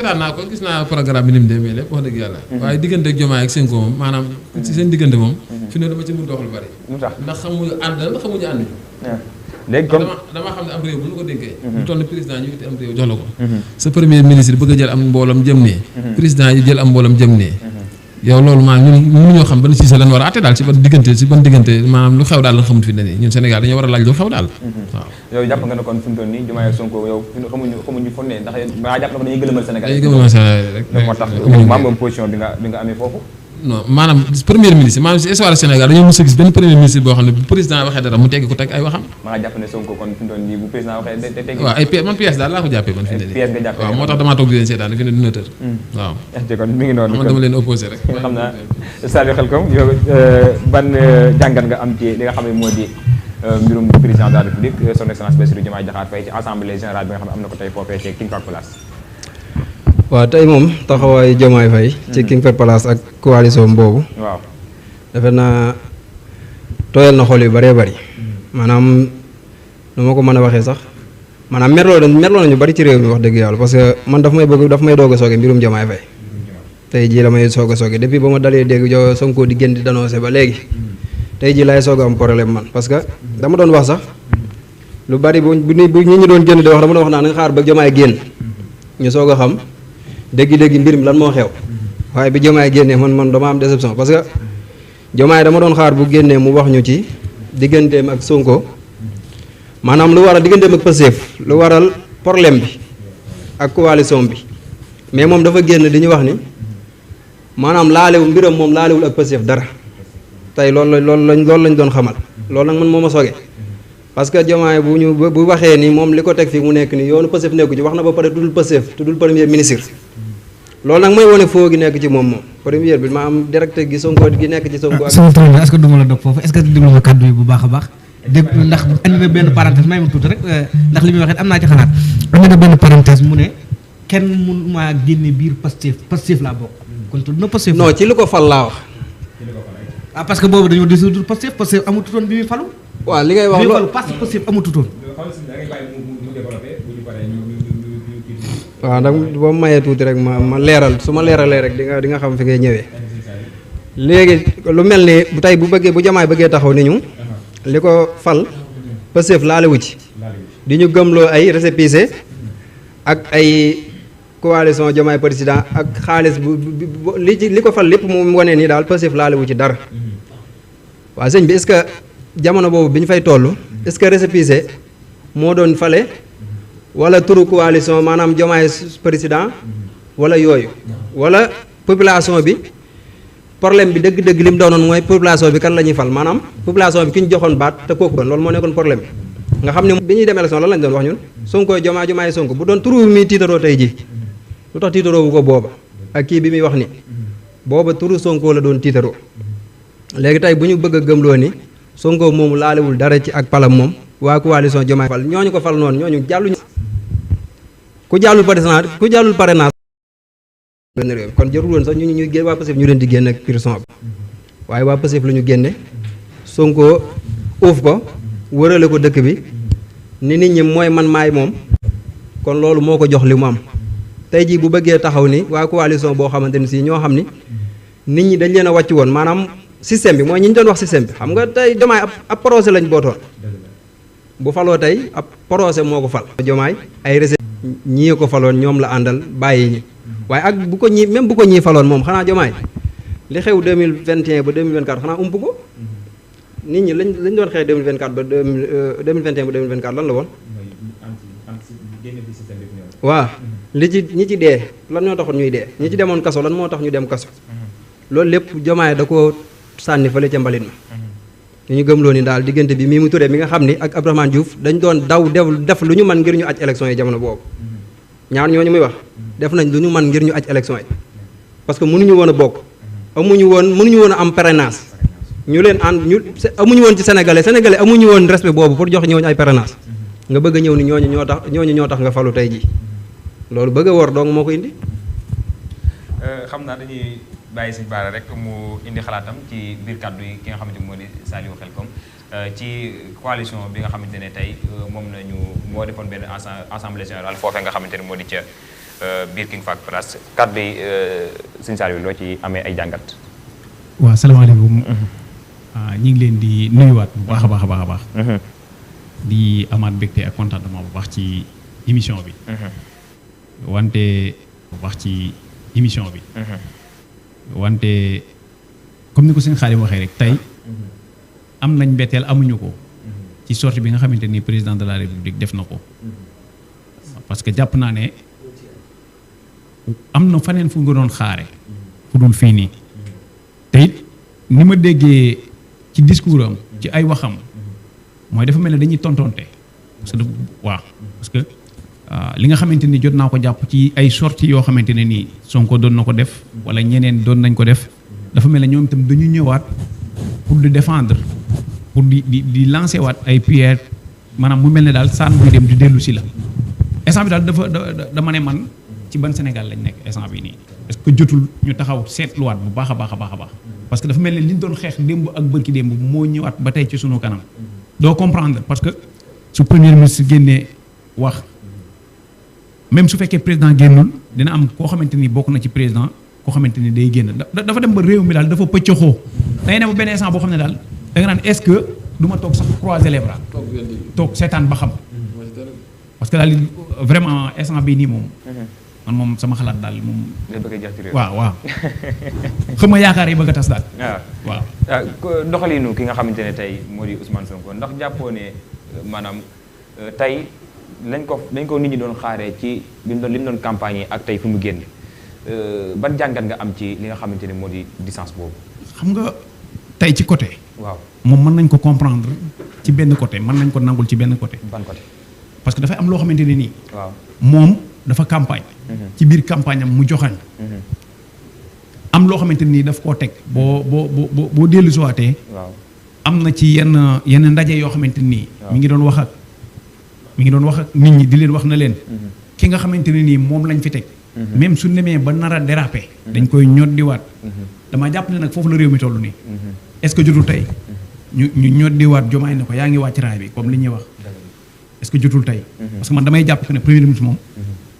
seetaan naa ko gis naa programme bi ni mu demee lépp wax dëgg yàlla. waaye diggante ak Diomaye ak Sonko moom maanaam. ci seen diggante moom. fi ne dama ci mun dox lu bari. lu tax ndax xamuñu ànd xamuñu ànd. léegi comme dama xam ne am réew bu ñu ko dénkee. lu toll ni président ñu itti am réew jox la ko. sa premier ministre bëgg a jël am mboolam jëm nee. président yi jël am mboolam jëm nee. yow loolu maanaam ñun mënuñoo xam ban siise lan war a àtte daal ci ban diggante maanaam lu xew daal lan xamut fi ne nii ñun Sénégal dañoo war a laaj lu xew daal waaw. yow jàpp nga ne kon fi mu toll nii Diomaye ak Sonko yow xamuñu fon ne ndax maa jàpp na ko dañuy gëlëmal Sénégal. dañuy gëlëmal Sénégal rek. moo tax maam position bi nga amee foofu. non maanaam premier ministre maanaam si histoire Sénégal dañoo mos a gis benn premier ministre boo xam ne bu président waxee dara mu tegg ko teg ay waxam. maa jàpp ne Sonko kon fi mu toll nii bu président waxee day tegg. waaw ay pièces man pièces daal laa ko jàppee man fi ne nii. pièces nga jàppee waaw moo tax damaa toog di leen seetaan fi ne dina tër. waaw kon mi ngi noonu man dama leen opposé rek. xam naa Saliou Khelcom yow ban jàngat nga am ci li nga xam ne moo di mbirum président de la République son excellence Bassirou Diomaye Diakhar Faye ci assemblée générale bi nga xam ne am na ko tey foofee ci King Fahd Palace. waaw tey moom taxawaayu Diomaye Faye ci King Fahd Palace ak coalition boobu. waaw defe naa tooyal na xol yu bëree bëri. maanaam nu ma ko mën a waxee sax maanaam merloo nañu bëri ci réew mi wax dëgg yàlla parce que man daf may doog a sooge mbirum Diomaye Faye. tey jii la may soog a sooge depuis ba ma dalee dégg Sonko di gën di dénoncé ba léegi. tey jii laay soog a am problème man parce que dama doon wax sax lu bari bu ñi ñu doon génn di wax dama doon wax naa nga xaar ba Diomaye génn ñu soog a xam dégg-dégg mbir mi lan moo xew waaye bi Diomaye génnee man dama am déception parce que Diomaye dama doon xaar bu génnee mu wax ñu ci digganteem ak Sonko maanaam lu waral digganteem ak Pastef lu waral problème bi ak coalition bi mais moom dafa génn di ñu wax ni maanaam mbiram moom laalewul ak Pastef dara tey loolu lañ doon xamal loolu nag man moo ma soge parce que Diomaye bu waxee ni moom li ko teg fii mu nekk ni yoonu Pastef nekku ci wax na ba pare tuddul Pastef tuddul premier ministre loolu nag mooy wane foo gi nekk ci moom premier bi ma am direct gi Sonko gi nekk ci Sonko ak sama tool est-ce que duma la dog foofu est-ce que déglu nga kàddu yi bu baax a baax dégg ndax andi na benn parenthèse may ma tuuti rek ndax li muy waxee am naa ci xalaat andi na benn parenthèse mu ne kenn mun maa génne biir Pastef laa bokk kon tudd na Pastef non ci li ko fal laa wax parce que boobu dañoo dissoudre Pastef amututoon bi muy falu waaw li ngay wax loolu Pastef amututoon waaw ndax boo mayee tuuti rek ma leeral su ma leeralee rek di nga xam fi ngay ñëwee léegi lu mel ni bu tey bu Diomaye bëggee taxaw ni ñu li ko fal Pastef laalewu ci di ñu gëmloo ay récépissé ak ay coalition Diomaye président ak xaalis li ko fal lépp mu wane nii daal Pastef laalewu ci dara waaw sëñ bi est-ce que jamono boobu bi ñu fay toll est-ce que récépissé moo doon fale wala turu coalition maanaam Diomaye président wala yooyu wala population bi problème bi dëgg-dëgg li mu doonoon mooy population bi kan la ñuy fal maanaam population bi ki ñu joxoon baat te kooku doon loolu moo nekkoon problème bi nga xam ne bi ñuy dem élection lan lañ doon wax ñun Sonko Diomaye Sonko bu doon turu mi tiitaroo tey ji lu tax tiitaroo wu ko booba ak kii bi muy wax ni booba turu Sonko la doon tiitaroo léegi tey bu ñu bëgg a gëmloo ni Sonko moomu laalewul dara ci ak palam moom waa coalition Diomaye fal ñooñu ko fal noonu ñooñu jàlluñu ku jàllul parrainage benn réew kon jarul woon sax ñuy génn waa Pastef ñu leen di génn ak prison bi waaye waa Pastef la ñu génne Sonko uuf ko wërale ko dëkk bi ni nit ñi mooy man maay moom kon loolu moo ko jox li mu am tey jii bu bëggee taxaw ni waa coalition boo xamante ni si ñoo xam ni nit ñi dañ leen a wàcc woon maanaam système bi mooy ñi ñu doon wax système bi xam nga tey Diomaye ab projet lañ bootoon bu faloo tey ab projet moo ko fal Diomaye ay recette ñii ko faloon ñoom la àndal bàyyi ñi waaye ak bu ko ñii faloon moom xanaa Diomaye li xew 2021 ba 2024 xanaa ump ko nit ñi lañ doon xew 2024 ba 2021 ba 2024 lan la woon waaw ñi ci dee lan ñoo taxoon ñuy dee ñi ci demoon kaso lan moo tax ñu dem kaso loolu lépp Diomaye da ko sànni fële ca mbalit ma ñu gëmloo ni daal diggante bi Mimi Touré mi nga xam ni ak Abdourahmane Diouf dañ doon daw def lu ñu mën ngir ñu aj élection yi jamono boobu ñaar ñooñu muy wax def nañ lu ñu mën ngir ñu aj élection yi parce que mënuñu woon a bokk mënuñu woon a am parrainage ñu leen amuñu woon ci sénégalais amuñu woon respect boobu pour jox ñooñu ay parrainage nga bëgg a ñëw ni ñooñu ñoo tax nga falu tey ji loolu bëgg a wor donc moo ko indi xam naa dañuy bàyyi sëñ Bara rek mu indi xalaatam ci biir kàddu yi ki nga xamante ni moo di Saliou Khelcom ci coalition bi nga xamante ne tey moom moo defoon benn assemblée générale foofee nga xamante ne moo di ca biir King Fahd Palace kàddu yi sëñ Saliou loo ci amee ay jàngat. waaw salaamaaleykum. ñi ngi leen di nuyuwaat bu baax a baax a baax a baax. di amaat mbégte ak contentement bu baax ci émission bi. wante bu baax ci émission bi. wante comme ni ko sëñ Xaadim waxee rek tey am nañ mbetteel amuñu ko ci sortie bi nga xamante ni président de la république def na ko parce que jàpp naa ne am na faneen fu nga doon xaare fu dul fii nii te it ni ma déggee ci discours am ci ay waxam mooy dafa mel ne dañuy tontonte parce que waaw parce que li nga xamante ni jot naa ko jàpp ci ay sorties yoo xamante ne nii Sonko doon na ko def wala ñeneen doon nañ ko def dafa mel ne ñoom itam dañu ñëwaat pour di défendre pour di lancer waat ay pierres maanaam mu mel ne daal saan buy dem di dellu si la instant bi daal dama ne man ci ban Sénégal lañ nekk instant bi nii est-ce que jotul ñu taxaw seetluwaat bu baax a baax a baax a baax parce que dafa mel ne li ñu doon xeex démb ak bërki démb moo ñëwaat ba tey ci sunu kanam doo comprendre parce que su premier ministre génnee wax même su fekkee président génnul dina am koo xamante ni bokk na ci président koo xamante ni day génn dafa dem ba réew mi daal dafa pëccëxoo day ne ba benn instant boo xam ne daal da nga naan est-ce que du ma toog sax croiser les bras toog seetaan ba xam parce que daal vraiment instant bii nii moom man moom sama xalaat daal moom waaw xam nga yaakaar yi bëgg a tas daal waaw doxalinu ki nga xamante ne tey moo di Ousmane Sonko ndax jàppoo ne maanaam tey lañ ko nit ñi doon xaaree ci li mu doon campagne ak tey fi mu génn ban jàngat nga am ci li nga xamante ne moo di distance boobu. xam nga tey ci côté. waaw moom mën nañ ko comprendre ci benn côté mën nañ ko nangul ci benn côté. ban côté. parce que dafay am loo xamante ne nii. waaw moom dafa campagne. ci biir campagne am mu joxañ am loo xamante nii daf koo teg boo dellu siwaatee. waaw am na ci yenn ndaje yoo xamante nii. mi ngi doon wax ak nit ñi di leen wax na leen. ki nga xamante ne nii moom lañ fi teg. même su demee ba nar a déraper. dañ koy ñoddiwaat. dama jàpp ne nag foofu la réew mi toll nii. est-ce que jotul tey ñu ñoddiwaat Diomaye ne ko yaa ngi wàcc raay bi comme li ñuy wax. est-ce que jotul tey. parce que man damay jàpp que ne premier ministre moom.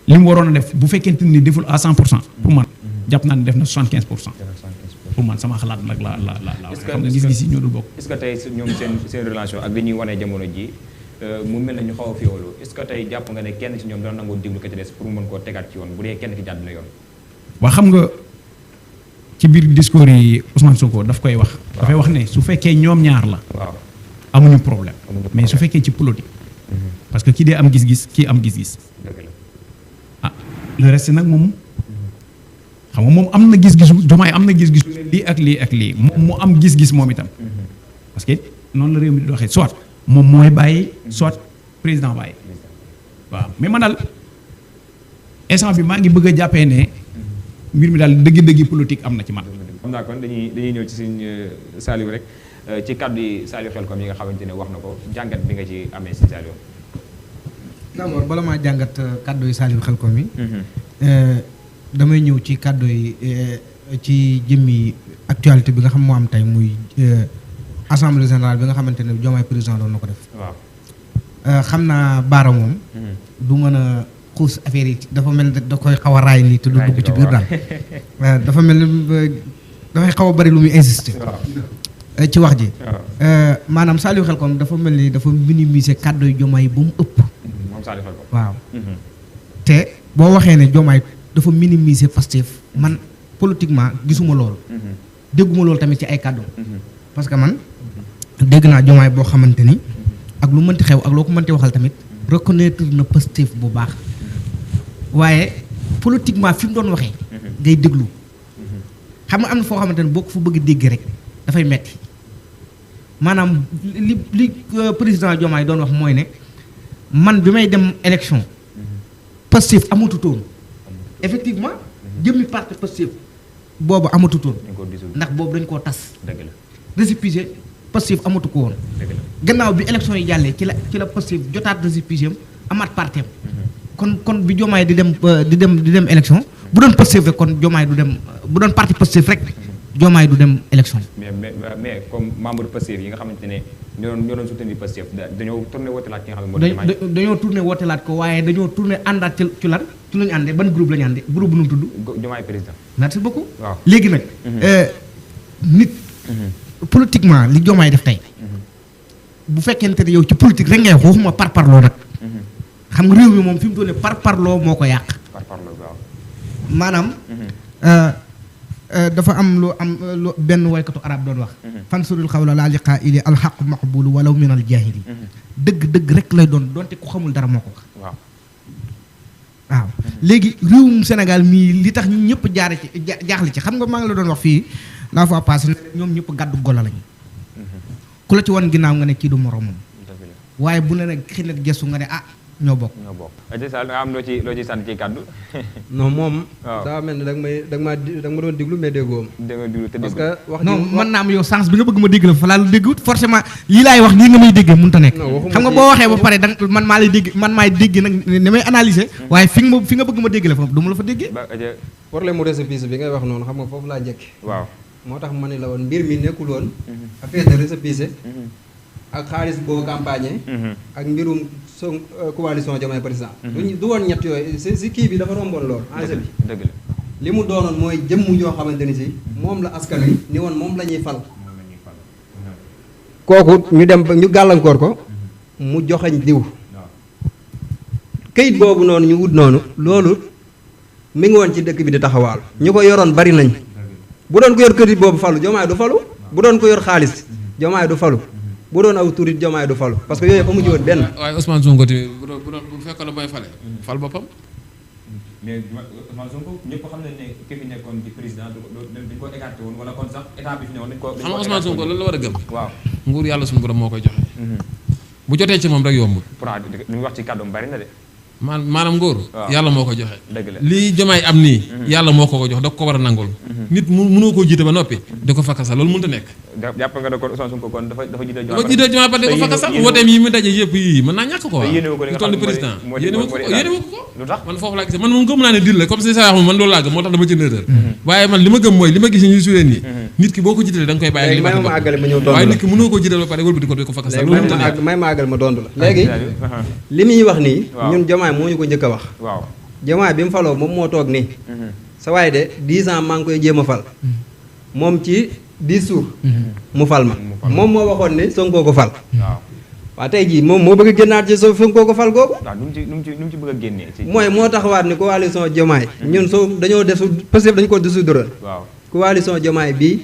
li mu waroon a def bu fekkente ni deful à 100%. pour man jàpp naa ne def na 75%. pour man sama xalaat nag la xam nga gis-gis yi ñoo dul bokk. est-ce que tey ñoom seen relation ak li ñuy wane jamono ji mu mel na ñu xaw a féewaloo est-ce que tey jàpp nga ne kenn ci ñoom dana nangoo déglu ka ci des pour mën koo tegaat ci yoon bu dee kenn ki jàdd na yoon. waa xam nga ci biir discours yi Ousmane Sonko daf koy wax. dafay wax ne su fekkee ñoom ñaar la. waaw amuñu problème. mais su fekkee ci politique. parce que kii dee am gis-gis kii am gis-gis. dëgg la ah le reste nag moom xam nga moom am na gis-gisu Diomaye am na gis-gisu lii ak lii ak lii moom mu am gis-gis moom itam. parce que noonu la réew mi di doxee soit moom mooy bàyyi soit président bàyyi waaw mais man daal instant bi maa ngi bëgg a jàppee ne mbir mi daal dëgg-dëgg politique am na ci man. xam naa kon dañuy ñëw ci suñ Saliou rek ci kàddu yi Saliou Khelcom yi nga xamante ne wax na ko jàngat bi nga ci amee si Saliou. d'abord bala maa jàngat kàddu yi Saliou Khelcom yi. damay ñëw ci kàddu yi ci jëmmi actualité bi nga xam moo am tey muy assemblée générale bi nga xamante ne Diomaye président doon na ko def. waaw xam naa baara moom. du mën a xuus affaire yi dafa mel ne da koy xaw a raay nii te du dugg ci biir daal. dafa mel ni dafay xaw a bari lu muy insister. ci wax ji. maanaam Saliou Khelcom dafa mel ni dafa minimiser kàddu yu Diomaye ba mu ëpp. moom Saliou Khelcom. waaw te boo waxee ne Diomaye dafa minimiser Pastef man politiquement gisuma loolu. dégguma loolu tamit ci ay kàddu. parce que man dégg naa Diomaye boo xamante ni ak lu mënti xew ak loo ko mënti waxal tamit reconnaître na Pastef bu baax waaye politiquement fi mu doon waxee. ngay déglu xam nga am na foo xamante ne boo ko fa bëgg dégg rek dafay metti maanaam li président Diomaye doon wax mooy ne man bi may dem élection Pastef amatutoon effectivement jëmmi parti Pastef boobu amatutoon ndax boobu dañ koo tas. dëgg la récépissé Pastef amatu ko woon. dëgg la gannaaw bi élection yi jàllee ci la Pastef jotaat récépissé am amaat parti am kon bi Diomaye di dem élection bu doon Pastef rek kon Diomaye du dem bu doon parti Pastef rek Diomaye du dem élection. mais comme membre Pastef yi nga xamante ne ñoo doon soutenir Pastef dañoo tourné wootelaat ki nga xam ne moo di Diomaye. dañoo tourné wootelaat ko waaye dañoo tourné àndaat ci lan su lañu àndee ban groupe lañu àndee groupe bu nu mu tudd. Diomaye président. merci beaucoup. waaw léegi nag. nit. politiquement li Diomaye def tey. bu fekkente ne yow ci politique rek ngay waxuma par parloo nag. xam nga réew mi moom fi mu toll nii par parloo moo ko yàq. par parloo waaw. maanaam. dafa am lu benn waykatu arab doon wax. fansurul xawla laa liqaa ili alxaqu maqbulu walaw min al jaahili. dëgg rek lay doon donte ku xamul dara moo ko wax. waaw léegi réewum Sénégal mii li tax ñun ñëpp jaare ci jaaxle ci xam nga maa ngi la doon wax fii la fois passée ñoom ñëpp gàddu golo lañu. ku la ci wan ginnaaw nga ne kii du moromam. waaye bu ne nag xëy na gestu nga ne ah ñoo bokk. Adja Sall nga am loo ci sant ci kàddu. non moom. waaw daa mel ni da nga ma doon diglu mais déggoo ma. parce que wax non mën naa am yow sens bi nga bëgg ma dégg la fa laa la déggut forcément lii laay wax nii nga may déggee mënut a nekk. xam nga boo waxee ba pare danga man maa lay dégg man maay dégg nag ni may analyser. waaye fi nga bëgg ma dégg la fa du ma la fa déggee. problème mu récépissé bi ngay wax noonu xam nga foofu laa njëkk. waaw moo tax ma ne la woon mbir mi nekkul woon. affaire de récépissé. ak xaalis boo campagne. ak mbirum coalition Diomaye président. du woon ñett yooyu si kii bi dafa romboon lool enjeu bi. dëgg la li mu doonoon mooy jëmm yoo xamante ni si moom la askan wi ni woon moom la ñuy fal. kooku ñu dem ba ñu gàllankoor ko mu joxañ diw. këyit boobu noonu ñu wut noonu loolu mi ngi woon ci dëkk bi di taxawaalu ñu ko yoroon bari nañ. bu doon ko yor këyit boobu falu Diomaye du falu bu doon ko yor xaalis Diomaye du falu. bu doon aw turit Diomaye du falu parce que yooyu amu ci woon benn. waaye Ousmane Sonko tamit bu fekkoon ne mooy fale fal boppam. mais Ousmane Sonko ñëpp xam nañ ne ki fi nekkoon di président dañ ko écarté woon wala kon sax état bi fi newoon dañ ko. xam nga Ousmane Sonko lan la war a gëm. waaw nguur yàlla suñu borom moo koy joxe. bu jotee ci moom rek yombul. pourtant li muy wax ci kàddoom bari na de. maanaam ngóor yàlla moo ko joxe. dëgg la lii Diomaye am nii. yàlla moo ko jox da ko war a nangul. nit mënoo koo jiite ba noppi. di ko fakkasa loolu mënut a nekk. jàpp nga ne kon Ousmane Sonko kon dafa jiite dafa jiite Diomaye ba di ko fakkasa wooteem yi mu daje yëpp yii mën naa ñàkk ko waaw. yéene ko li nga xam ne président yéene ma ko lu tax man foofu laa gisee man moom gëm naa ne dil la comme si sa wax man loolu laa gëm moo tax dama ci nëtër waaye man li ma gëm mooy li ma gis ñuy suween nii nit ki boo ko jiitalee da nga koy bàyyi li ma àggale ma ñëw tontu la waaye nit ki mënoo ko jiital ba pare wëlbati ko di ko fakkasa loolu mënut a nekk may ma àggal ma tontu la léegi li muy wax nii ñun Diomaye moo ñu ko njëkk a wax waaw Diomaye bi mu faloo moom moo toog nii sa waaye de 10 ans maa ngi koy jéem a fal moom ci 10 jours mu fal ma moom moo waxoon ne Sonko ko fal waaw tey jii moom moo bëgg a génnaat ci Sonko ko fal googu waaw nu mu ci bëgg a génnee mooy moo taxawaat ni coalition Diomaye ñun soo dañoo desu parce que dañu ko dissoudre waaw coalition Diomaye bii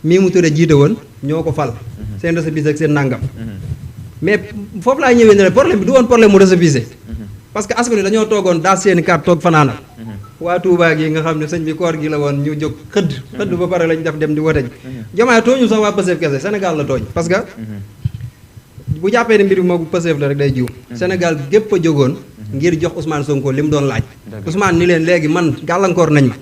mii mu turé jiite woon ñoo ko fal seen récépissé ak seen nàngam mais foofu laay ñëwee ne la problème bi du woon problème mu récépissé parce que askan wi dañoo toogoon daal seeni carte toog fanaanal waa Touba gi nga xam ne sëñ bi koor gi la woon ñu jóg xëdd ba pare lañ def dem di wote ji Diomaye tooñu sax waa Pastef kese Sénégal la tooñ parce que bu jàppee ne mbir bi moo Pastef la rek day jiw Sénégal gépp a jógoon ngir jox Ousmane Sonko li mu doon laaj Ousmane ni leen léegi man gàllankoor nañ ma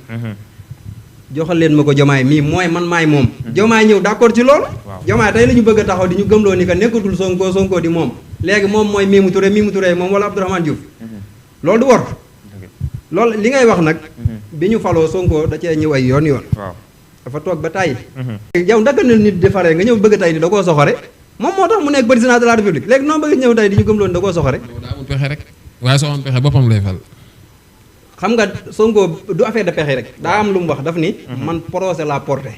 joxal leen ma ko Diomaye mii mooy man maay moom Diomaye ñëw d'accord ci loolu Diomaye tey la ñu bëgg a taxaw di ñu gëmloo ni que nekkatul Sonko di moom léegi moom mooy Mimi Touré moom wala Abdourahmane Diouf loolu du war loolu li ngay wax nag bi ñu faloo Sonko da cee ñëw ay yoon dafa toog ba tàyyi yow ndaka na nit di faree nga ñëw bëgg tey ni da koo soxore moom moo tax mu nekk président de la république léegi noonu bëgg ñëw tey di ñu gëmloo ni da koo soxore daa amul pexe rek waaye soo am pexe boppam lay fal xam nga Sonko du affaire de pexe rek daa am lu mu wax daf ni man procès la porté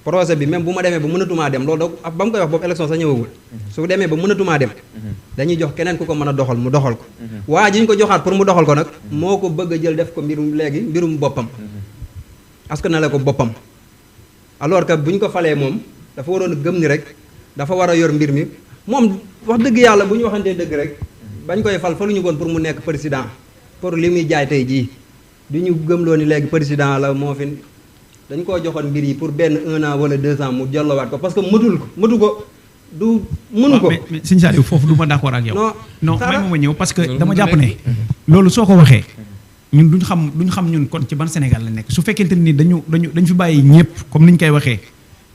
procès bi même bu ma demee ba mënatumaa dem loolu da ba mu koy wax boobu élection sax ñëwagul su demee ba mënatumaa dem dañuy jox keneen ku ko mën a doxal mu doxal ko waa ji ñu ko joxaat pour mu doxal ko nag moo ko bëgg a jël def ko mbirum boppam askan na la ko boppam alors que bu ñu ko falee moom dafa waroon a gëm ni rek dafa war a yor mbir mi moom wax dëgg yàlla bu ñu waxantee dëgg rek bañ koy faluñu koon pour mu nekk président pour li muy jaay tey jii du ñu gëmloo ni léegi président la moo fi dañ koo joxoon mbir yi pour benn 1 an wala 2 ans mu jollowaat ko parce que mëtu ko du mënu ko mais Sëñ Saliou foofu du ma d'accord ak yow non may ma ñëw parce que loolu dama mënut jàpp a ne nekk. loolu soo ko waxee ñun duñ xam ñun kon ci ban Sénégal la nekk su fekkente ni dañu fi bàyyi ñëpp comme ni ñu koy waxee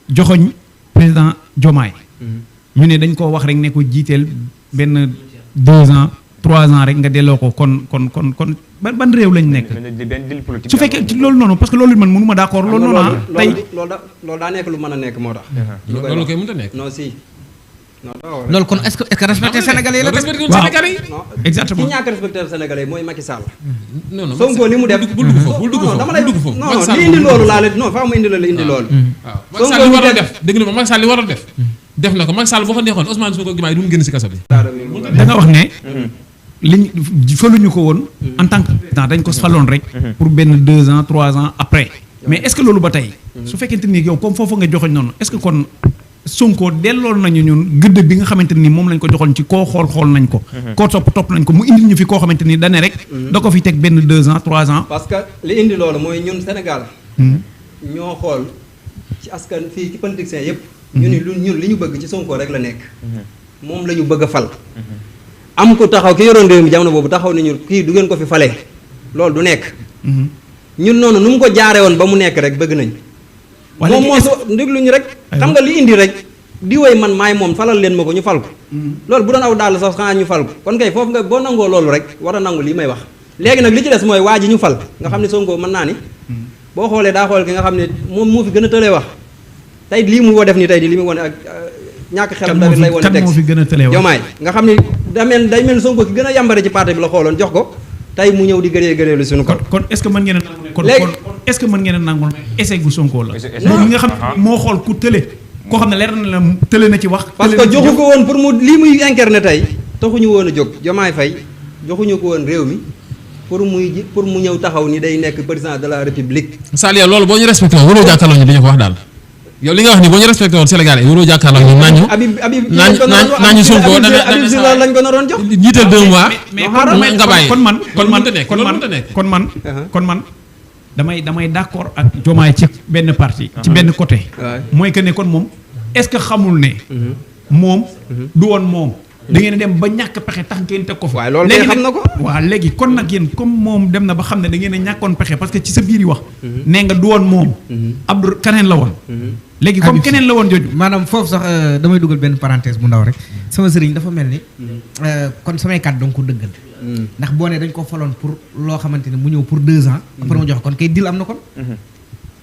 joxoñ président Diomaye ñu ne dañ koo wax rek ne ko jiiteel benn 2 ans 3 ans rek nga delloo ko kon ban réew lañ nekk su fekkee loolu noonu parce que loolu man mënu ma d'accord loolu noonu tey loolu daa nekk lu mën a nekk moo tax loolu koy mënut a nekk non si loolu kon est-ce que respecté Sénégalais la respecté waaw. Sénégalais yi. non exactement ki ñàkk respecté Sénégalais yi mooy Macky Sall. non non Sonko li mu def bul dugg foofu bul dugg foofu dama lay bul dugg foofu. non Macky non Sall li indi loolu laa la non faa mu indi la indi loolu. waaw Macky Sall li waroon def dégg nga ma Macky Sall li waroon def na ko Macky Sall boo ko neexoon Ousmane Sonko Diomaye du mu génn si kaso bi. da nga wax ne liñ faluñu ko woon en tant que président dañ ko faloon rek pour benn 2 ans 3 ans après mais est-ce que loolu ba tey su fekkente ni yow comme foofu nga joxoñ noonu est-ce que kon Sonko delloon nañu ñun gëdd bi nga xamante ni moom lañ ko joxoon ci koo xool nañ ko koo topp nañ ko mu indil ñu fi koo xamante ni dane rek da ko fi teg benn 2 ans 3 ans parce que li indi loolu mooy ñun Sénégal ñoo xool ci askan fii ci politiciens yépp ñu ni ñun li ñu bëgg ci Sonko rek la nekk moom la ñu bëgg a fal am ko taxaw ki yoroon réew mi jamono boobu taxaw ni ñu kii du ngeen ko fi falee loolu du nekk ñun noonu nu mu ko jaare woon ba mu nekk rek bëgg nañ moom moo so déglu ñu rek xam nga li indi rek di woy man maay moom falal leen ma ko ñu fal ko loolu bu doon aw daal sax xanaa ñu fal ko kon kay foofu nga boo nangoo loolu rek war a nangu lii may wax léegi nag li ci des mooy waa ji ñu fal nga xam ne Sonko mën naa ni boo xoolee daa xool ki nga xam ne moom moo fi gën a tëlee wax tey lii mu woo def ni tey di li mu wone ak ñàkk xelam tamit lay wone teg moo fi gën a tëlee wax Diomaye nga xam ne day mel Sonko ki gën a yàmbare ci parti bi la xooloon jox ko tey mu ñëw di gëreelu suñu ko kon est-ce que mën ngeen a nangu kon léegi est-ce que mën ngeen a nangu échec gu Sonko la moom mi nga xam ne moo xool ku tële koo xam ne leer na la tële na ci wax parce que joxu ko woon pour mu lii muy incarné tey taxuñu woon a jóg Diomaye Faye joxuñu ko woon réew mi pour mu ñëw taxaw ni day nekk président de la république. Saliya loolu boo ñu respecté woon waroo jàkkaarloo ñu dañu ko wax daal yow li nga wax ni boo ñu respecté woon Sénégal yi waroo jàkkaarloo ñu naan ñu Sonko Habib Sy lañ ko naroon jox. jiital 2 mois. mais nga bàyyi kon man damay d'accord ak Diomaye ci benn parti ci benn côté mooy que ne kon moom est-ce que xamul ne moom du woon moom da ngeen dem ba ñàkk pexe tax ngeen teg ko fa waaye loolu léegi xam na ko waaw léegi kon nag yéen comme moom dem na ba xam ne da ngeen a ñàkkoon pexe parce que ci sa biir yi wax nee nga du woon moom Abdou keneen la woon léegi comme keneen la woon jooju maanaam foofu sax damay dugal benn parenthèse bu ndaw rek sama sëriñ dafa mel ni kon samay kàddu danga ko dëggal ndax boo ne dañ ko faloon pour loo xamante ne mu ñëw pour 2 ans après mu jox kon kay dil am na kon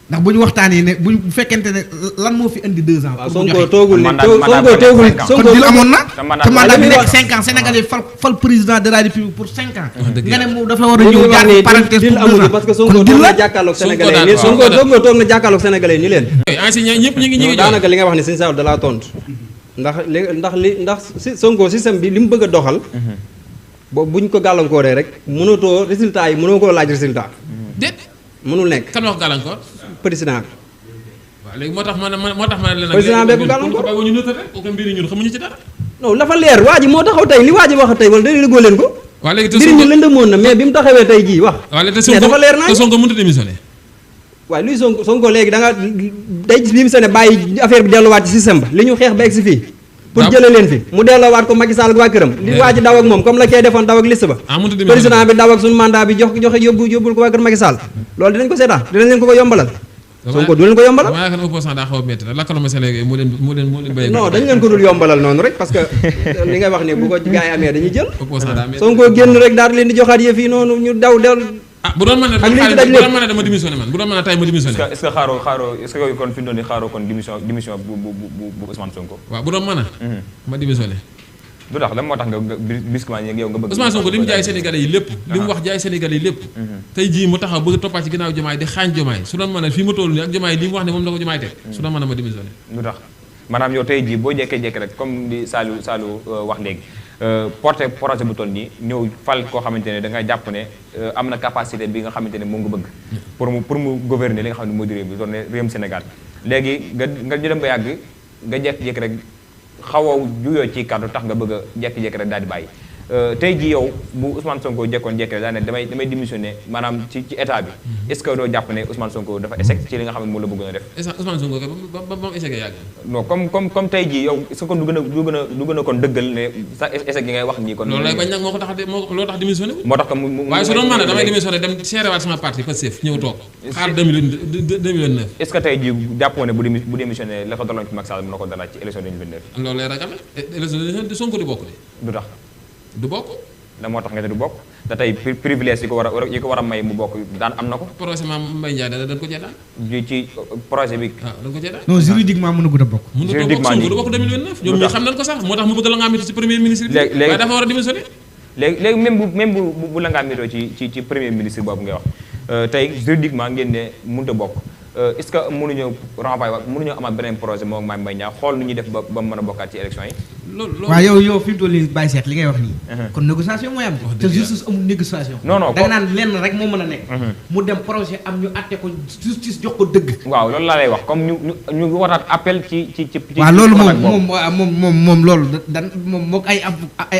ndax bu ñu waxtaanee ne bu fekkente ne lan moo fi indi 2 ans. pour mu joxe Sonko toogul kon dil amoon na te mandat bi nekk 5 ans Sénégalais fal président de la République pour 5 ans. nga ne moom dafa war a ñëw jaar parenthèse pour 2 ans parce que Sonko toog na jàkkaarloog Sénégalais ni Sonko toog na jàkkaarloog Sénégalais ni leen. enseignant ñëpp ñu ngi daanaka li nga wax ni Sëñ Sall da laa tontu ndax Sonko système bi li mu bëgg a doxal. boobu buñ ko gàllankooree rek mënatoo résultat yi mënoo koo laaj résultat. déet mënul nekk. kan wax gàllankoor. président bi. waaw léegi moo tax ma ne la président bépp gàllankoor ñu nëtal rek kooku mbiri ñun xamuñu ci dara. non dafa leer waa ji moo taxaw tey li waa ji wax tey wala day lëggoo leen ko. waaw léegi te mbiri ñu lëndëmoon na mais bi mu taxawee tey jii wax. waaw léegi mais dafa leer naa te Sonko mënut a démissionné. waaye luy Sonko léegi da nga day démissionné bàyyi affaire bi delluwaat ci système ba li ñu xeex ba egg si fii. pour jëlee leen fi mu delloowaat ko Macky Sall ak waa këram. li waa ji daw ak moom comme la kee defoon daw ak liste ba. président bi daw ak suñu mandat bi joxe yóbbul ko waa kër Macky Sall loolu dinañ ko seetaan dinañ leen ko yombalal. Sonko du leen ko yombalal. damaa yaakaar ne opposant daa xaw a métti la lakkaloo ma Sénégal moo leen béy. non dañ leen ko dul yombalal noonu rek parce que li ngay wax ni bu ko gars yi amee dañuy jël. opposant daa métti Sonko génn rek daal di leen di joxaat yëf yi noonu ñu daw bu doon mën a dama démissionné man bu doon mën a tay ma démissionné. est-ce que xaaroo est-ce que yooyu kon fi mu doon di xaaroo kon démission bu Ousmane Sonko. waaw bu doon mën a. ma démissionné. du tax lan moo tax nga brusquement yow nga bëgg. Ousmane Sonko li mu jaay Sénégalais yi lépp. li mu wax jaay Sénégalais yi lépp. tey jii mu taxaw bëgg toppaat ci ginnaaw Diomaye di xaañ Diomaye su doon mën a fii ma toll nii ak Diomaye li mu wax ne moom la ko Diomaye teg. su doon mën a ma démissionné. du tax maanaam yow tey jii boo jékkee-jékki rek comme li Saliou wax léegi porté projet bu toll nii ñëw fal koo xamante ne da nga jàpp ne am na capacité bi nga xamante ne moom nga bëgg pour mu gouverner li nga xam ne moo di réew bi doon ne réewum Sénégal léegi nga ñu dem ba yàgg nga jékki-jékki rek xaw a juyoo ci kàddu tax nga bëgg a jékki-jékki rek daal di bàyyi tey jii yow bu Ousmane Sonko jekkoon jékki rek daa ne damay démissionné maanaam ci état bi est-ce que doo jàpp ne Ousmane Sonko dafa échec ci li nga xam ne moom la bëggoon a def. Ousmane Sonko ba mu échec yàgg. non comme tey jii yow est-ce que kon du gën a kon dëggal ne sa échec yi ngay wax nii kon. loolu lay bañ nag moo ko tax loolu tax démissionné. moo tax que mu waaye su doon mën a damay démissionné dem seerewaat sama parti Pastef ñëw toog xaar 2009. est-ce que tey jii jàppoo ne bu démissionné la ko daloon ci Macky Sall mën na ko dalaat ci élection 2029. loolu lay ragal élection Sonko du bokk de. du tax du bokk. la moo tax nga ne du bokk te tey privilège yi ko war a may mu bokk daan am na ko. projet Mame Mbaye Ndiaye dañ ko cee daan. ci projet bi. waaw dañ ko cee daan. non juridiquement mënagut a bokk. juridiquement mënut a bokk 2029. ñoom ñoo xam nañ ko sax moo tax mu bëgg la nga am ci premier ministre bi. léegi waaye dafa war a démissionner. léegi même bu la nga amitoo ci premier ministre boobu ngay wax tey juridiquement ngeen ne mënut a bokk est-ce que mënuñoo renvoyer mënuñoo amaat beneen projet moom Mame Mbaye Niang xool nu ñuy def ba mën a bokkaat ci élection yi. loolu waaw yow fi mu toll nii Baye Cheikh li ngay wax nii. kon négociation mooy am. te justice amul négociation. non da nga naan lenn rek moo mën a nekk. mu dem projet am ñu àtte ko justice jox ko dëgg. waaw loolu laa lay wax comme ñu wataat appel ci. waaw loolu moom loolu moom moog ay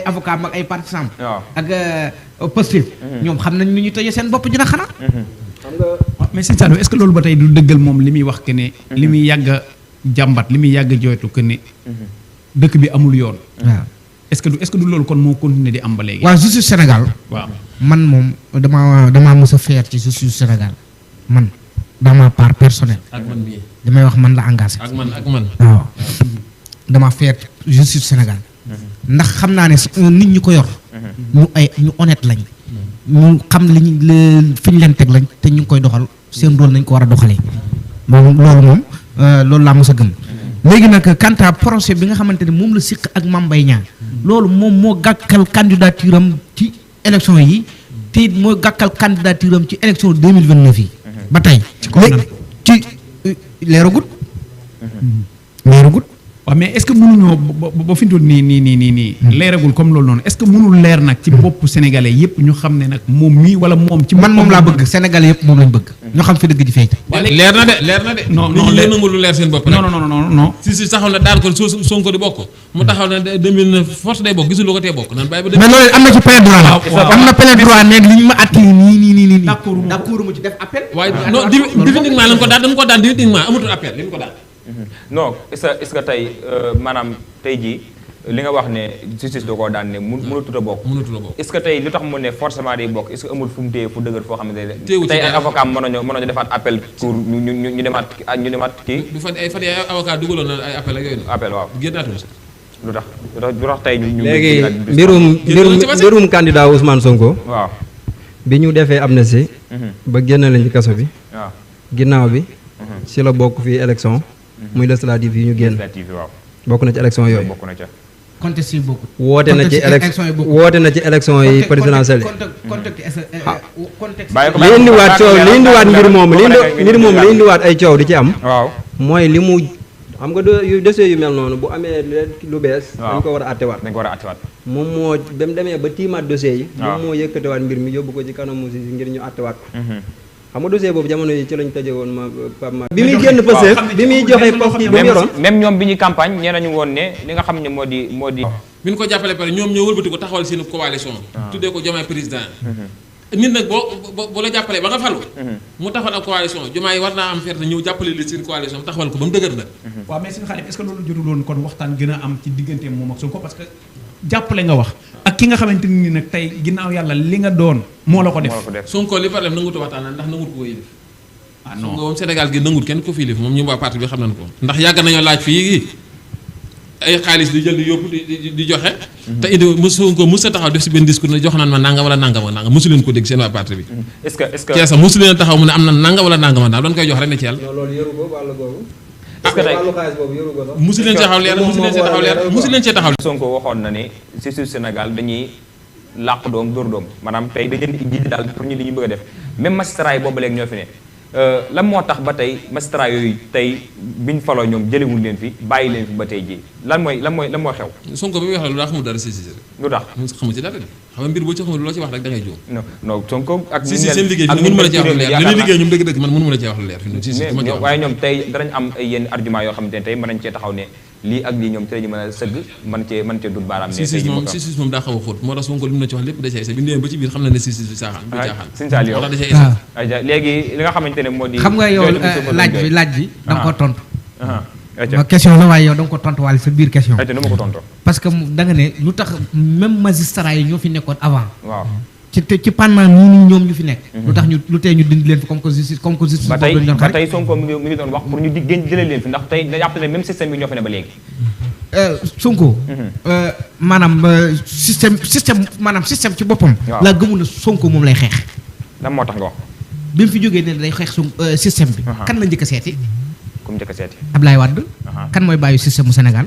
avocat mag ay partisans. waaw ak Pastef. ñoom xam nañ nu ñu tëjee seen bopp dina xanaa. xam nga mais sëñ Saliou est-ce que loolu ba tey du dëggal moom li muy wax que ne. li muy yàgg a jàmbat li muy yàgg a jooytu que ne. dëkk bi amul yoon. waaw est-ce que du loolu kon moo continuer di am ba léegi. waaw justice Sénégal. waaw man moom damaa mës a fier ci justice Sénégal man dans ma part personnelle. ak man mii. damay wax man la engagé. ak man. waaw dama fier justice Sénégal. ndax xam naa ne nit ñi ko yor. ñu honnête lañ. ñu xam li ñu fi ñu leen teg lañ te ñu ngi koy doxal seen rôle nañ ko war a doxalee. moom loolu laa mës a gëm. léegi nag quant à procès bi nga xamante ne moom la siq ak Mame Mbaye Niang loolu moom moo gàkkal candidature am ci élection yi te it moo gàkkal candidature am ci élection 2029 yi. ba tey ci leeragut. waaw mais est-ce que mënuñoo ba fi mu toll nii leeragul comme loolu noonu est-ce que mënul leer nag ci bopp sénégalais yépp ñu xam ne nag moom mii wala moom ci man moom laa bëgg sénégalais yépp moom lañ bëgg ñu xam fi dëgg ji feeñ. leer na de non leer na lu leer seen bopp rek. non si taxaw na daan ko Sonko di bokk mu taxaw na 2009 force day bokk gisul lu ko tee bokk naan bàyyi ba mais loolu am na ci plein droit la am na plein droit ne li ñu ma àtte nii d'accord mu ci def appel. waaye non définitivement lañ ko daan dañ ko daan définitivement amatul appel li ñu ko daan. non est-ce que tey maanaam tey jii li nga wax ne justice da koo daan ne mënatut a bokk. est-ce que tey lu tax mu ne forcément day bokk est-ce que amul fu mu téye fu dëgër foo xamante ne. tey ay avocat mën nañu defaat appel pour ñu demaat kii. du fa ay avocat dugaloon na ay appel ak yooyu. appel waaw génnaatul si. lu tax tey ñu. léegi mbirum candidat Ousmane Sonko. waaw bi ñu defee amnistie. ba génn leen ci kaso bi. waaw ginnaaw bi. si la bokk fii élection. muy législative yi ñu génn. bokk na ci élection yooyu. bokk na ca. contexte yi bokkul. woote na ci élection yi présidentielle li indiwaat coow li indiwaat mbir moom li indiwaat ay coow di ci am. waaw mooy li mu xam nga dossier yu mel noonu bu amee lu bees. dañ ko war a attewaat. moom moo ba mu demee ba tiimaat dossier yi. moom moo yëkkatewaat mbir mi yóbbu ko ci kanamu si ngir ñu attewaat ko. xam nga dossier boobu jamono yi ci lañ tëjee woon bi muy génn Pastef bi muy joxe poste yi ba mu yoroon. même ñoom bi ñuy campagne nee nañu woon ne li nga xam ne moo di. bi ñu ko jàppale pare ñoom ñoo wëlbati ko taxawal seen coalition. tuddee ko Diomaye président. nit nag boo la jàppalee ba nga falu. mu taxawal ak coalition Diomaye war naa am ferte ñëw jàppale li seen coalition taxawal ko ba mu dëgër nag. waaw mais seen xarit est-ce que loolu jotul woon kon waxtaan gën a am ci diggante moom ak Sonko parce que jàppale nga wax ak ki nga xamante ni nag tey ginnaaw yàlla li nga doon moo la ko def. Sonko li problème nangutu waxtaan ndax nangut ko yilif. ah non moom Sénégal gi nangut kenn ko fi yilif moom ñu waa parti bi xam nañ ko. ndax yàgg nañoo laaj fii ay xaalis di jël di yóbbu di joxe. te indi Sonko mos a taxaw def si benn discours ne jox naan ma nangam wala nangam ak nangam mosu leen ko dégg seen waa parti bi. est-ce que Ceesa mosu leen taxaw mu ne am na nangam wala nangam ak nangam doon koy jox rek ne ci yàlla. loolu yoru ko wàll googu. est-ce que tey wàllu xaalis boobu yoru ko sax. mosu leen cee taxaw leer mosu leen cee taxaw. Sonko waxoon na ne justice Sénégal dañuy làq doom dóor doom maanaam tey dañu leen di daal pour ñu li ñu bëgg a def même magistrat yi boobu léegi ñoo fi ne lan moo tax ba tey magistrat yooyu tey biñ faloo ñoom jëlewul leen fi bàyyi leen fi ba tey ji lan mooy xew. Sonko bi muy wax la lu daa xamul dara si rek. lu tax xamul ci dara de xam nga mbir boo ci xamul loo ci wax rek da ngay jóom. non Sonko ak. si seen liggéey fi mënu ma la cee wax lu leer li ñuy liggéey ñoom dëgg-dëgg man mënu ma la cee wax lu leer fi waaye ñoom tey danañ am ay yenn argument yoo xamante ne tey mën nañ cee taxaw ne lii ak lii ñoom ci lañu mën a sëgg mën cee dut baaraam ne tey moom daa xaw a xóot moo tax Sonko li mu na ci wax lépp da cee sa bi ñu ba ci biir xam na ne siis bi caaxaan du caaxaan Sëñ Saliou moo tax da cee aja léegi li nga xamante ne moo di xam nga yow laaj bi da nga ko tontu ma question la waaye yow da nga ko tontu waale sa biir question nu ma ko tontoo parce que da nga ne lu tax même magistrat yi ñoo fi nekkoon avant waaw ci pendant nii ñoom ñu fi nekk lu tax lu tey ñu dindi leen fi comme que justice ba tey Sonko mi ngi doon wax pour ñu jëlee leen fi ndax tey da jàpp ne même système bi ñoo fi ne ba léegi Sonko. maanaam système ci boppam. waaw laa gëmul ne Sonko moom lay xeex. lan moo tax nga wax. bi mu fi jógee ne day xeex système bi. kan la njëkk a seeti. comme njëkk a seeti. Ablaye Wade. kan mooy bàyyi système mu Sénégal.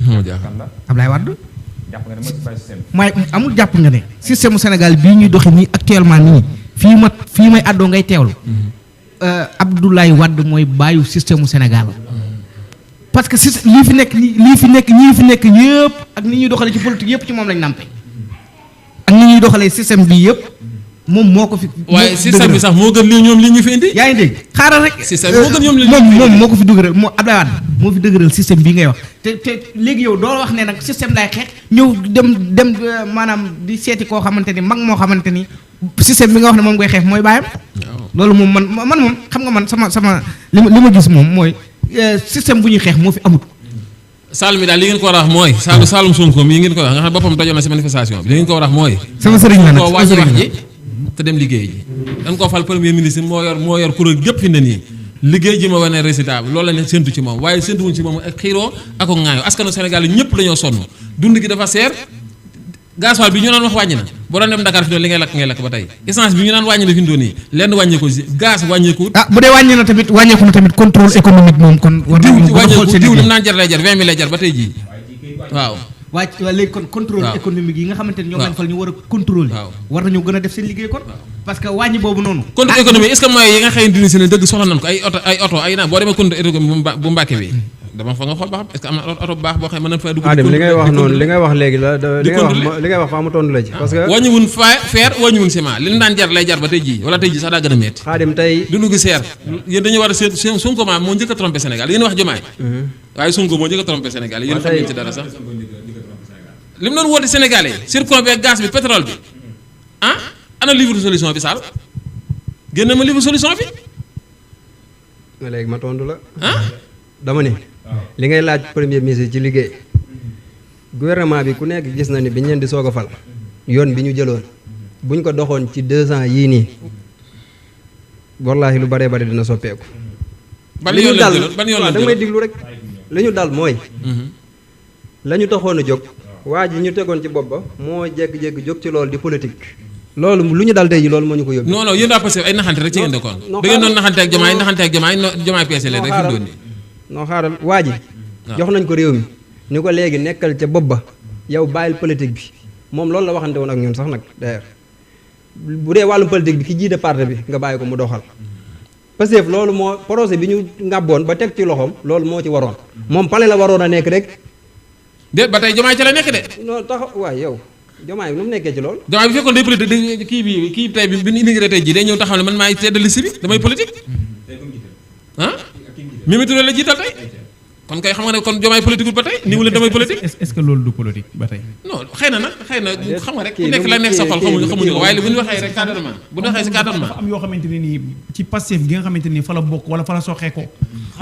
moo jaaxal kan la Ablaye Wade. jàpp nga ne mooy bàyyi système. mooy amul jàpp nga ne système mu Sénégal bii ñuy doxi nii actuellement nii fii may àddoo ngay teewlu. Abdoulaye Wade mooy bàyyi système mu Sénégal. parce que ñii fi nekk yëpp ak ni ñuy doxalee ci politique yëpp ci moom lañ nampé. ak ni ñuy doxalee système bi yëpp moom moo ko fi. waaye système bi sax moo gën li ñoom li ñu fi indi. yaa ngi dégg xaaral rek. système moo gën ñoom li moom moo ko fi dëgëral moo Abdoulaye Wade moo fi dëgëral système bii ngay wax te léegi yow doo wax ne nag système lay xeex ñëw dem maanaam di seeti koo xamante ni mag moo xamante ni système bi nga wax ne moom ngay xeex mooy bàyyam. loolu moom man moom xam nga man sama li ma gis moom mooy système bu ñuy xeex moo fi amut. Sall mi daal li ngeen ko war a wax mooy. Saalum Sonko mi ngeen ko wax nga xam ne boppam dajoon na si manifestation bi li ngeen ko war a wax mooy. sama sëriñ la nag koo wàññi wax ji te dem liggéey ji. dañ koo fal premier ministre moo yor kuréel yëpp fi ne nii liggéey ji ma wane résultat bi loolu la ne séntu ci moom waaye séntu wuñ ci moom ak xiiroo ak ŋaayoo askanu Sénégal yi ñëpp dañoo sonn dund gi dafa seer gasoil bi ñu naan wax wàññi na boo doon dem Dakar fi doon li ngay lakk ba tey essence bi ñu naan wàññi na fi mu doon nii lenn wàññeeku si gaz wàññeeku. bu dee wàññi na tamit wàññeeku na tamit contrôle économique moom kon. war nañu ko xool seen diw li mu naan jar lay jar 20 000 lay jar ba tey jii waaw. waa léegi kon contrôle économique yi nga xamante ne ñoom lañ fal ñu war a contrôler. war nañoo gën a def seen liggéey kon. parce que wàññi boobu noonu. contrôle économique est-ce que mooy yi nga xëy na si ne dëgg soxla nañ ko ay oto ay naan boo demee contrôle économique bu Mbàkke bi dama fa nga xool ba xam est-ce que am na oto bu baax boo xam ne mën nañ fay dugg. Adem li ngay wax noonu li ngay wax léegi la li ngay wax faa mu tontu la ci. parce que wàññiwun fer wàññiwun ciment li ñu daan jar lay jar ba tey jii wala tey jii sax daa gën a métti. Xaadim tey dundu gi seer yéen dañu war a seet Sonko moo njëkk a trompé Sénégal yéen wax Diomaye waaye Sonko moo njëkk a trompé Sénégal yéen xam ngeen ci dara sax li mu doon woote Sénégalais yi zircon bi ak gaz bi pétrole bi ana livre solution bi Sall génn ma livre solution bi. léegi ma tontu la. dama ne. li ngay laaj premier ministre ci liggéey. gouvernement bi ku nekk gis na ni bi ñu leen di soog a fal. yoon bi ñu jëloon buñ ko doxoon ci 2 ans yii nii wallaahi lu baree bari dina soppeeku. ban yoon lañ jëloon ban yoon lañ jëloon da may diglu rek. li ñu dal mooy. la ñu taxoon a jóg. waa ji ñu tegoon ci bopp ba moo jékki-jékki jóg ci loolu di politique. loolu lu ñu dal tey ji loolu moo ñu ko yóbbu. non non yéen daa passé ay naxante rek ci ngeen dekkoon. da ngeen doon naxante ak Diomaye peese leen rek fi mu doon nii. non xaaral waa ji. jox nañ ko réew mi. ni ko léegi nekkal ca bopp ba yow bàyyil politique bi moom loolu la waxante woon ak ñun sax nag d'ailleurs bu dee wàllum politique bi ki jiite parti bi nga bàyyi ko mu doxal. parce que loolu moo projet bi ñu ngàbboon ba teg ci loxoom loolu moo ci waroon moom pale la waroon a nekk rek. déet ba tey Diomaye ca la nekk de. non tax waay yow Diomaye bi nu mu nekkee ci loolu. Diomaye bi fekkoon day politique kii tey bi ñu immigré tey jii day ñëw taxaw ne man maay tête de liste bi damay politique. Mimi Touré la jiital tey. kon kay xam nga ne kon Diomaye politique ba tey ni mu leen damay politique. est-ce que loolu du politique ba tey. non xëy na xam nga rek ku nekk la nekk sa xol xamuñu ko waaye bu ñu waxee rek cadrement bu ñu waxee si cadrement. dafa am yoo xamante ne nii ci Pastef gi nga xamante ni fa la bokk wala fa la soxee ko.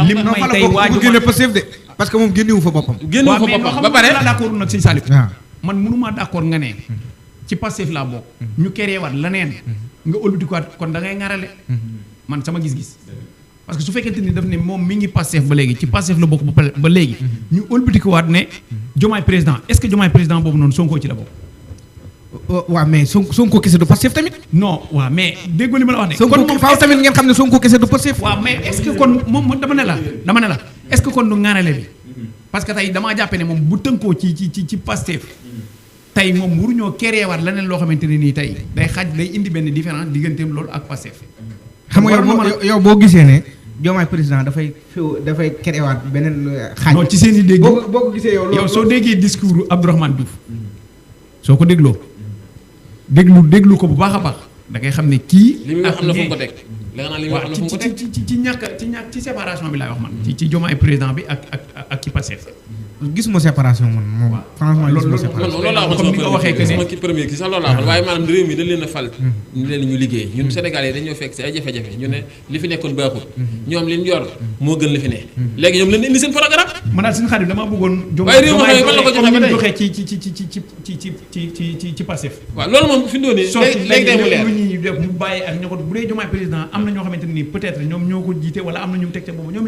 lim may tey waaju génne Pastef de parce que moom génnewu fa boppam. génnewu fa boppam ba pare waaw mais d'accord nag sëñ Salif. man mënumaa d'accord nga ne. ci Pastef laa bokk. ñu créé waat leneen. nga ëlbatikuwaat kon da ngay ŋarale. man sama gis-gis. parce que su fekkente ni daf ne moom mi ngi Pastef ba léegi ci Pastef la bokk ba léegi ñu ëlbatikuwaat ne Diomaye président est-ce que Diomaye président boobu noonu Sonko ci la bokk. waaw mais Sonko kese du Pastef tamit. non waaw mais déggoo li ma la wax de. Sonko moom faaw tamit ngeen xam ne Sonko kese du Pastef. waaw mais est-ce que kon moom dama ne la est-ce que kon du ŋaarale bi parce que tey damaa jàppe ne moom bu tënkoo ci Pastef tey moom waruñoo créé waat leneen loo xamante ne nii tey day indi benn différence digganteem loolu ak Pastef. xam nga yow boo gisee ne Diomaye président dafay créé waat beneen xaaj. non ci seen i dégg boo ko gisee yow soo déggee discours Abdourahmane Diouf soo ko dégloo déglu ko bu baax a baax da ngay xam ne kii. li muy wax am na fu mu ko teg. li nga naan li muy wax am na fu mu ko teg ci ñàkk ci séparation bi laay wax man. ci Diomaye président bi ak ci Pastef. gisuma séparation man moom. franchement gisuma séparation. loolu laa comme ni nga waxee que sama premier kii sax loolu laa wax waaye maanaam réew mi dañ leen a fal. ñu leen ñu liggéey ñun Sénégalais yi dañoo fekk si ay jafe-jafe ñu ne li fi nekkoon baaxul. ñoom li ñu yor moo gën li fi ne. léegi ñoom leen indi seen programme. man daal suñu xarit damaa bëggoon. waaye réew mi xëy man la ko joxee ba tey ci Pastef. waaw loolu moom fi mu doon nii léegi day mu leer lu ñuy def ñu bàyyi ak ñoo ko bu dee Diomaye président am na ñoo xamante ni peut-être ñoom ñoo ko jiite wala am na ñu teg ca boobu ñoom